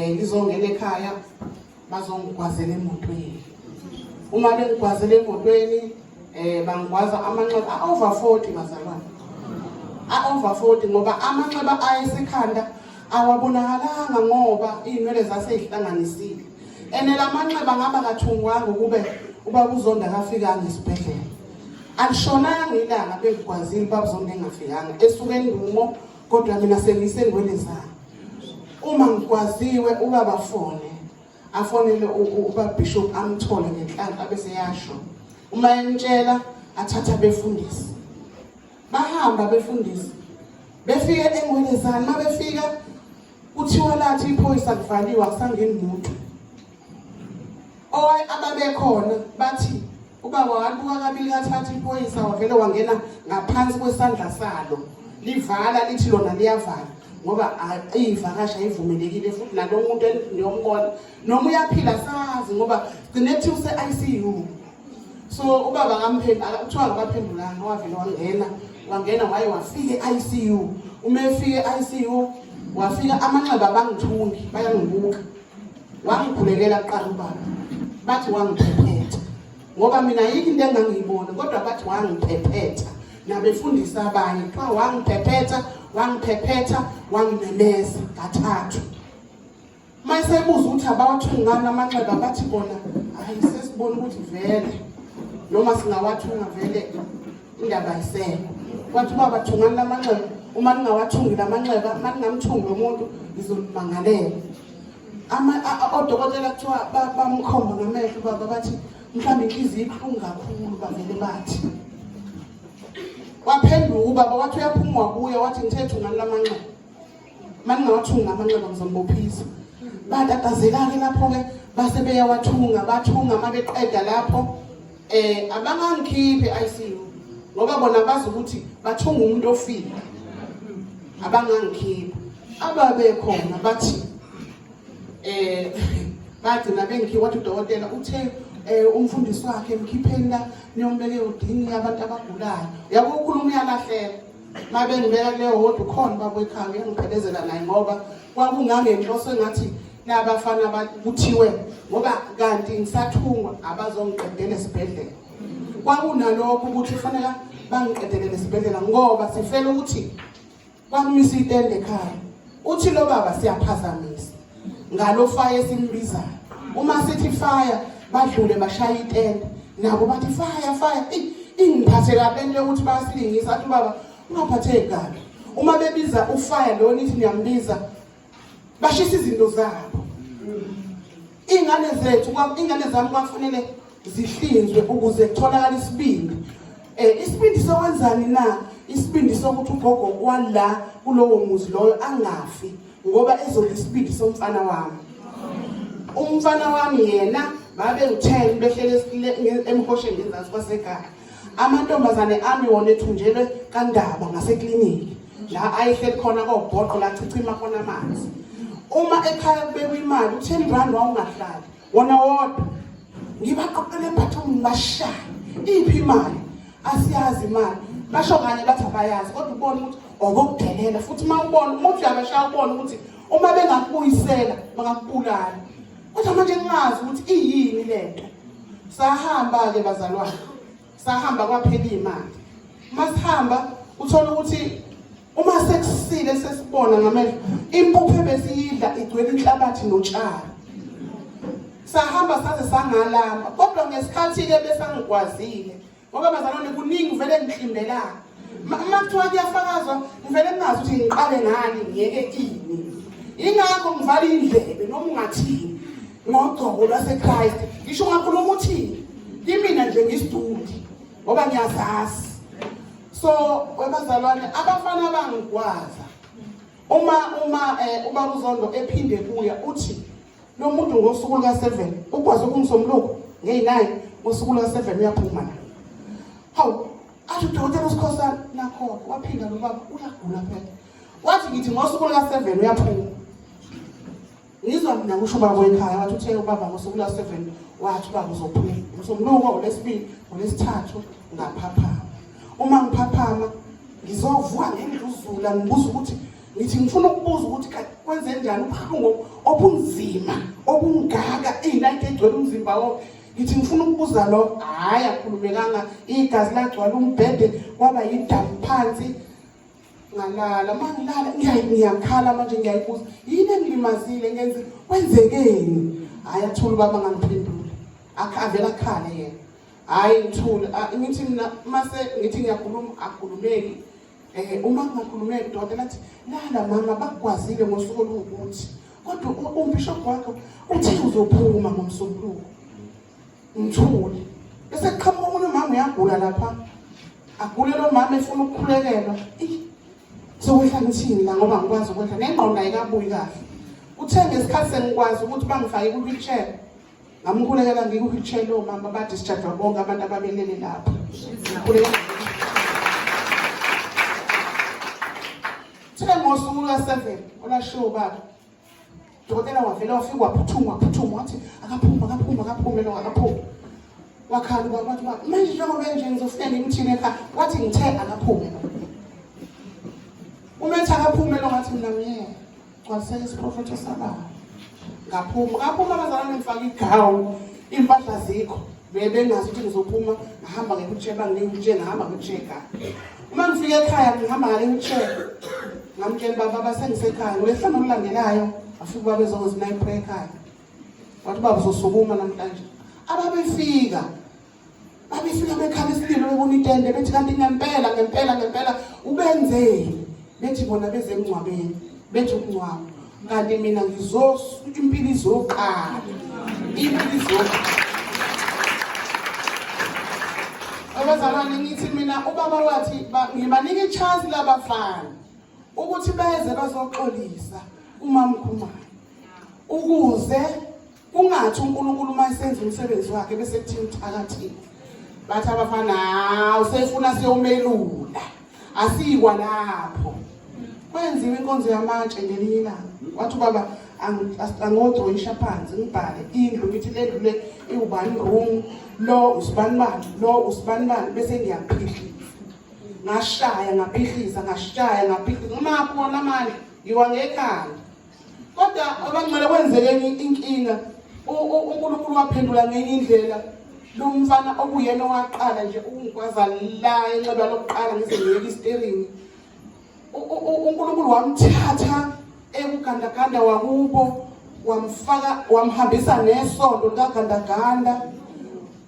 Ngizongena ekhaya bazongigwazela emotweni. Uma bengigwazela emotweni bangigwaza amanxeba a-over 40 bazalwane. A-over 40 ngoba amanxeba ayesekhanda awabonakalanga ngoba iy'nwele zasey'hlanganisile. Ene lamanxeba ngaba kathungwanga ukube ubaba uZondo akafikanga esibhedlela. Alishonanga ilanga bengigwazile ubaba uZondo engafikanga esuke endumo kodwa mina sengisengwelezana. Uma ngigwaziwe ubaba fone afonele ubaba bishop amthole ngenhlanhla bese yasho. Uma emtshela athatha abefundisi. Bahamba abefundisi. Befike engwelezana mabefika kuthiwa lathi iphoyisa kuvaliwe akusangeni muntu. Owaye ababekhona bathi ubaba walibuka kabili kathathu iphoyisa wavele wangena ngaphansi kwesandla salo livala lithi lona liyavala ngoba iyivakashi ayivumelekile futhi nalo muntu engiyombona noma uyaphila sazi ngoba gcine kuthiwa use-ICU. So ubaba akamphendula kuthiwa akabaphendulanga wavele wangena wangena waye wafika e-ICU. Uma efika e-ICU wafika amanxeba abangithungi bayangibuka. Wangikhulekela kuqala ubaba bathi wangiphephetha ngoba mina ayikho into engangiyibona kodwa bathi wangiphephetha nabefundisi abanye kuthiwa wangiphephetha wangiphephetha wangimemeza kathathu. Uma esebuza ukuthi abawathungani amanxeba bathi bona hayi sesibona ukuthi vele noma singawathunga vele indaba ayisekho. Kwathi ubaba thungani lamanxeba uma ningawathungi lamanxeba uma ningamthungi lo muntu ngizonimangalela. Ama odokotela kuthiwa bamkhomba ngamehlo baba bathi mhlawumbe inhliziyo ibuhlungu kakhulu bavele bathi. Waphenduka ubaba wathi uyaphuma wabuya wathi ngithe thungani lamanxeba. Maningawathunga amanxeba ngizombophisa. Batatazela-ke lapho-ke base beyawathunga bathunga uma beqeda lapho abangangikhiphi e-ICU ngoba bona bazi ukuthi bathunga umuntu ofile. Abangangikhipha. Ababekhona bathi bagcina bengikhipha wathi udokotela uthe umfundisi wakhe mkhipheni la niyombeke udini abantu abagulayo. Yabo ukhuluma uyalahlela. Uma bengibeka kuleyo wodi ukhona ubaba wekhaya uyangiphelezela naye ngoba kwakungangenhloso engathi nabafana kuthiwe ngoba kanti ngisathungwa abazongiqedela esibhedlela. Kwakunalokho ukuthi kufanele bangiqedelele esibhedlela ngoba sifela ukuthi kwakumisa itende ekhaya. Uthi lo baba siyaphazamisa ngalo fire esimbizayo. Uma sithi fire badlule bashaya itende nabo bathi fire fire. Ingiphathe kabi lento yokuthi bayasilingisa athi ubaba ungaphatheki kabi. Uma bebiza ufire lo nithi niyambiza bashisa izinto zabo. Ingane zethu ingane zami kwakufanele zihlinzwe ukuze kutholakale isibindi. Isibindi sokwenzani na? Isibindi sokuthi ugogo wala kulowo muzi loyo angafi ngoba ezodla isibindi somfana wami. Umfana wami yena babe u-10 behlele emhosheni ngezansi kwasekhaya. Amantombazane ami wona ethunjelwe kaNdaba ngasekliniki la ayehleli khona kobhoqo la chichima khona amanzi. Uma ekhaya kubekwa imali u-10 rand wawungahlali wona wodwa. Ngibaqoqele ebhathroom ngibashaye. Iphi imali? Asiyazi imali. Basho kanye bathi abayazi kodwa ubona ukuthi okokudelela futhi uma ubona uma uthi uyabashaya ubona ukuthi uma bengakubuyisela bangakubulala. Kodwa manje ngingazi ukuthi iyini lento. Sahamba-ke bazalwane. Sahamba kwaphela imali. Masihamba uthola ukuthi uma sekusile sesibona ngamehlo impuphu ebesiyidla igcwele inhlabathi notshani. Sahamba saze sangalamba kodwa ngesikhathi-ke besangigwazile ngoba bazalwane kuningi vele ngihlimbelana. Uma kuthiwa kuyafakazwa ngivele ngingazi ukuthi ngiqale ngani ngiyeke ini. Yingakho ngivala indlebe noma ungathini ngogcobo lwaseChrist. Ngisho ungakhuluma uthini kimina nje ngisidudi ngoba ngiyazazi. So webazalwane abafana bangigwaza uma uma ubaba uZondo ephinde kuya uthi lo muntu ngosuku luka-7 ukwazi ukumsomluko ngeyi-9 ngosuku luka-7 uyaphuma la. Hawu athi udokotela uSikhosana nakho waphinda lo baba uyagula phela. Wathi ngithi ngosuku luka-7 uyaphuma. Ngizwa mina kusho ubaba wekhaya wathi uthe ubaba ngosuku luka-7 wathi ubaba uzophuma. Ngomsombuluko, ngolwesibili, ngolwesithathu ngaphaphama. Uma ngiphaphama ngizovuka ngendluzula ngibuza ukuthi Ngithi ngifuna ukubuza ukuthi kwenze njani ubuhlungu obunzima obungaka izinto egcwele umzimba wonke. Ngithi ngifuna ukubuza lo, hayi akhulumekanga, igazi lagcwala umbhede kwaba yidamu phansi. Ngalala, mangilala ngiyakhala manje ngiyayibuza, yini engilimazile ngenze kwenzekeni? Hayi athula ubaba ngangiphendula. Akavela akhale yena. Hayi ngithule, ah, ngithi mina mase ngithi ngiyakhuluma akhulumeki. Eh uma kungakhulumeki dokotela athi lala mama bakugwazile ngosuku oluwukuthi. Kodwa umbishop wakho uthe uzophuma ngomsombuluko. Ngithule. Bese kuqhamuka omunye umama uyagula lapha. Agule lo mama efuna ukukhulekelwa. Sokwehla ngithini la ngoba ngikwazi ukwehla nengqondo ayikabuyi kahle. Uthe ngesikhathi sengikwazi ukuthi bangifake ku-wheelchair. Ngamkhulekela ngiku-wheelchair lo mama ba-discharge bonke abantu ababelele lapho. Ngikhulekela. Thina ngosuku luka-7 olashiwo ubaba dokotela wavele wafika waphuthuma waphuthuma wathi akaphume akaphume akaphume lo akaphume wakhala ubaba wathi baba manje njengoba nje ngizofika ngimthini ekhaya wathi ngithe akaphume lo uma ethi akaphume lo ngathi mina myeke gcwaliseka isiprofetho sababa ngaphuma ngaphuma abazalwane ngifaka igawu iy'mpahla zikho bebengazi ukuthi ngizophuma ngahamba nge-wheelchair banginika ngahamba nge-wheelchair ekhaya uma ngifika ekhaya ngihamba ngale wheelchair ngamtshela uba baba sengisekhaya ngolwesihlanu olulandelayo afika ubaba ezokwenza i-night ekhaya wathi ubaba uzosukuma namhlanje ababefika Babefika bekhala isililo bebona itende bethi kanti ngempela ngempela ngempela ubenzeni bethi bona beze emngcwabeni bethi umngcwabo kanti mina ngizos impilo izoqala impilo izoqala abazalwane ngithi mina ubaba wathi ngibanika i-chance labafana ukuthi beze bazoxolisa umamkhumalo ukuze Kungathi uNkulunkulu uma esenza umsebenzi wakhe bese kuthini uthakathile. Bathi abafana hawu sefuna siyomelula. Asikwa lapho. Kwenziwa inkonzo yamatshe ngelinye ilanga. Wathi ubaba angodroyisha phansi ngibhale indlu ngithi le ndlu le iwubani room lo usibani bani lo usibani bani bese ngiyaphihliza. Ngashaya ngaphihliza ngashaya ngaphihliza uma kubona amandla ngiwa ngekhanda. Kodwa abangcwele kwenzeke enye inkinga. uNkulunkulu waphendula ngenye indlela. Lo mfana okuyena owaqala nje ukungigwaza la enxeba lokuqala ngize ngiyeke isiteringi. uNkulunkulu wamthatha ekugandaganda wakubo wamfaka wamhambisa nesonto likagandaganda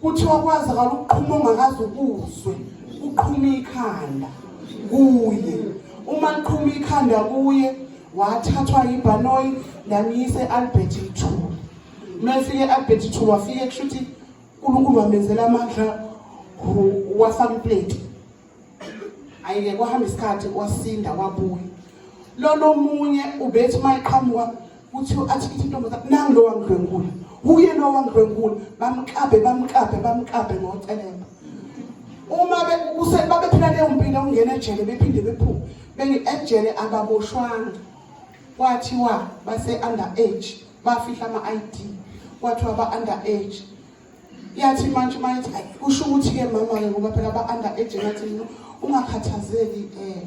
kuthiwa kwazakala ukuqhuma ongakaze ukuzwe kuqhuma ikhanda kuye uma liqhuma ikhanda kuye wathathwa yibhanoyi lamyisa e-Albert Lithuli uma efika e-Albert Lithuli wafike kusho ukuthi uNkulunkulu wamenzela amandla wafaka iplate ayike kwahamba isikhathi wasinda wabuya lona omunye ubethi uma eqhamuka kuthiwa athi ithi intombazane nangu lo wangidlwengula uye lo wangidlwengula bamqabe bamqabe bamqabe ngocelemba uma babephila leyo mpilo ungena ejele bephinde bephume bengi ejele ababoshwanga kwathiwa base under age bafihla ama ID kwathiwa ba under age yathi manje mayithi kusho ukuthi ke mama ke ngoba phela ba under age ngathi mina ungakhathazeki eh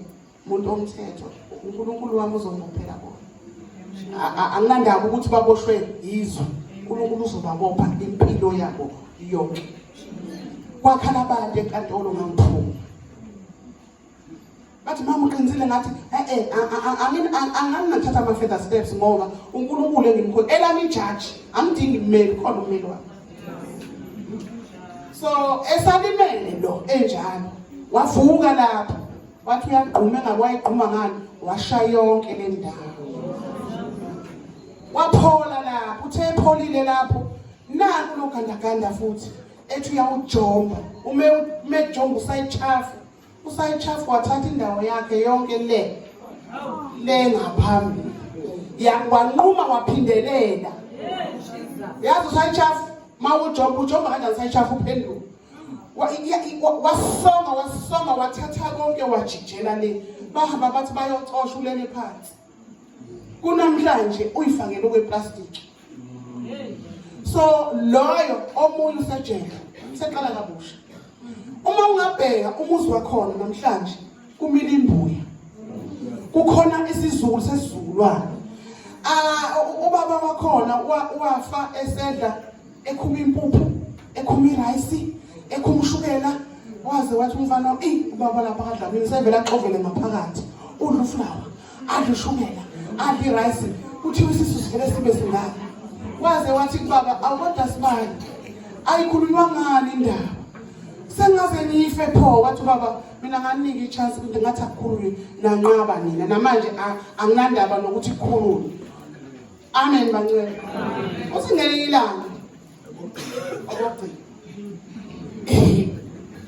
muntu omthetho uNkulunkulu wami uzongibophela bona anginandaba ukuthi baboshwe yizwe uNkulunkulu uzobabopha impilo yabo yonke kwakhala abantu enkantolo ngangiphuma bathi mama uqinisile ngathi eh anginathatha ama further steps ngoba uNkulunkulu engimkhona elami ijaji angidingi mmeli khona ummeli wami so esalimele lo enjalo wavuka lapho wathi uyagquma engabe wayegquma ngani washaya yonke le ndawo waphola lapho uthe epholile lapho naku lo gandaganda futhi ethi uyawujomba ume umejomba usayichafu usayichafu wathatha indawo yakhe yonke le le ngaphambili wanquma waphindelela yazi usayichafu mawujomba ujomba kanjani usayichafu uphendula wasonga wasonga wathatha konke wajijela le bahamba bathi bayocosha ulele phansi kunamhlanje uyifakele okweplastiki so loyo omunye usejele useqala kabusha uma ungabheka umuzi wakhona namhlanje kumile imbuya Kukhona isizukulu sesizukulwane. Ah, ubaba wakhona wafa esedla ekhuma impuphu, ekhuma irayisi, ekhuma ushukela, waze wathi umfana eyi ubaba lapha kaDlamini sevele axovele ngaphakathi, udla ufulawa, adla ushukela, adla irayisi, kuthiwa isisu sivele sibe singaka. Waze wathi kubaba, awukodwa sibani, ayikhulunywa ngani indaba, sengaze ngife pho. Wathi ubaba, mina nganika i-chance ukuthi ngathi akukhulunywe, nanqaba nina, namanje anginandaba nokuthi kukhulunywe. Amen bancwele. Uthi ngelinye ilanga okugcina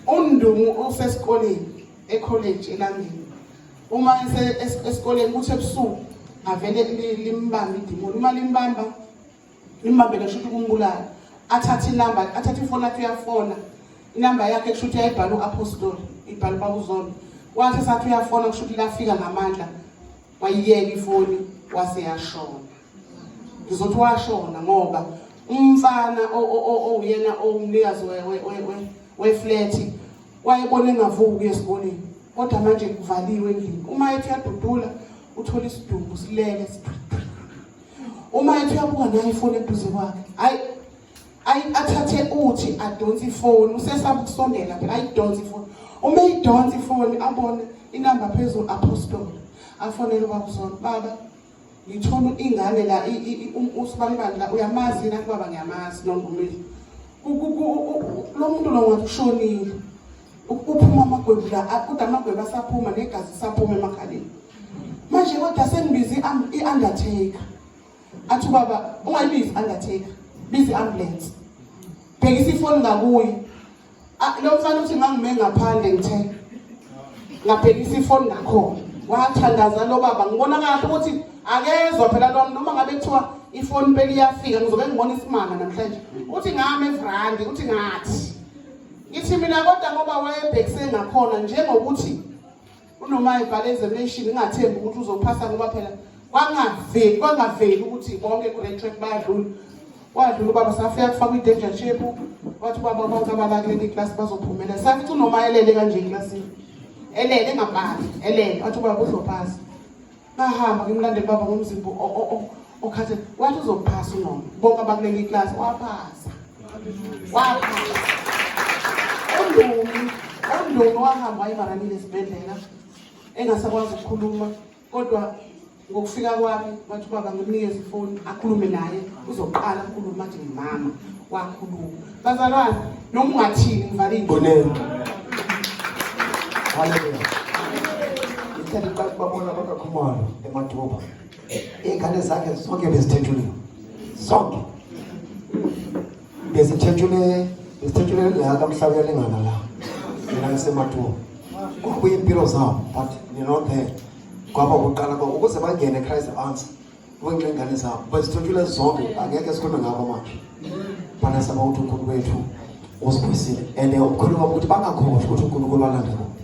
uNdumu usesikoleni ecollege eLangeni. Uma esikoleni kuthi ebusuku avele limbambe idimoni. Uma limbamba limbambe kusho ukuthi kumbulala. Athathe inamba, athathe ifoni athi uyafona. Inamba yakhe kusho ukuthi yayibhala u-apostoli, ibhala ubaba uZondo. Wathi sathi uyafona kusho ukuthi lafika ngamandla. Wayiyeka ifoni wase yashona. Ngizothi washona ngoba umfana owuyena owumnikazi we-flat wayebona engavuki ukuya esikoleni, kodwa manje kuvaliwe endlini. Uma ethi uyadudula uthola isidumbu silele sithwithwi. Uma ethi uyabuka naye ifoni eduze kwakhe, hayi ayi athathe uthi adonse ifoni, usesaba ukusondela phela, ayidonse ifoni. Uma eyidonsa ifoni abone inamba phezulu, apostoli, afonele ubaba uZondo, baba ngithola ingane la usibanibani la, uyamazi yini? Athi baba ngiyamazi Nongumile. Lo muntu lo ngathi ushonile, uphuma amagwebu la, kodwa amagwebu asaphuma negazi saphuma emakhaleni manje, kodwa sengibize i-undertaker. Athi ubaba, ungayibizi undertaker, biza i-ambulance, bhekisa ifoni ngakuye. Lo mfana uthi ngangime ngaphandle, ngithe ngabhekisa ifoni ngakhona, wathandaza lo baba. Ngibona kahle ukuthi akezwa phela lo, noma ngabe kuthiwa ifoni impela iyafika, ngizobe ngibona isimanga namhlanje. Uthi ngami evrandi, uthi ngathi ngithi mina kodwa ngoba wayebhekise ngakhona, njengokuthi unoma ebhala examination ingathembi ukuthi uzophasa, ngoba phela kwangaveli kwangaveli ukuthi bonke ku-red track bayadlula. Wadlula ubaba, safika kufakwa i-danger shape. Wathi ubaba bonke abala kuleli class bazophumela. Safica unoma elele kanje eklasini, elele engabhali, elele. Wathi ubaba uzophasa. Ngahamba ngimlandela ubaba ngomzimba okhathele. Wathi uzophasa unoma bonke abakuleli class. Waphasa, waphasa uNdumi. UNdumi wahamba wayebaranile esibhedlela engasakwazi ukukhuluma, kodwa ngokufika kwami wathi ubaba ngimnikeze ifoni akhulume naye, uzoqala akhulume athi mama. Wakhuluma. Bazalwane, noma ungathini, ngivalile. Boneni. Haleluya. Ngithanda iqala ukubabona bakaKhumalo eMaduba. Iy'ngane zakhe zonke bezithethuliwe. Zonke. Bezithetshule, bezithetshule la kamhlaba uyalingana la. Mina ngisemaduba. Kwakuyimpilo zabo, but you're not there. Kwaba ukuqala kwabo ukuze bangene Christ answer. Kwenxa ingane zabo bazithetshule zonke, angeke sikhulume ngabo manje. Bana saba ukuthi uNkulunkulu wethu uzibuyisile. And ukhuluma ukuthi bangakhohlwa ukuthi uNkulunkulu walanda kuphi.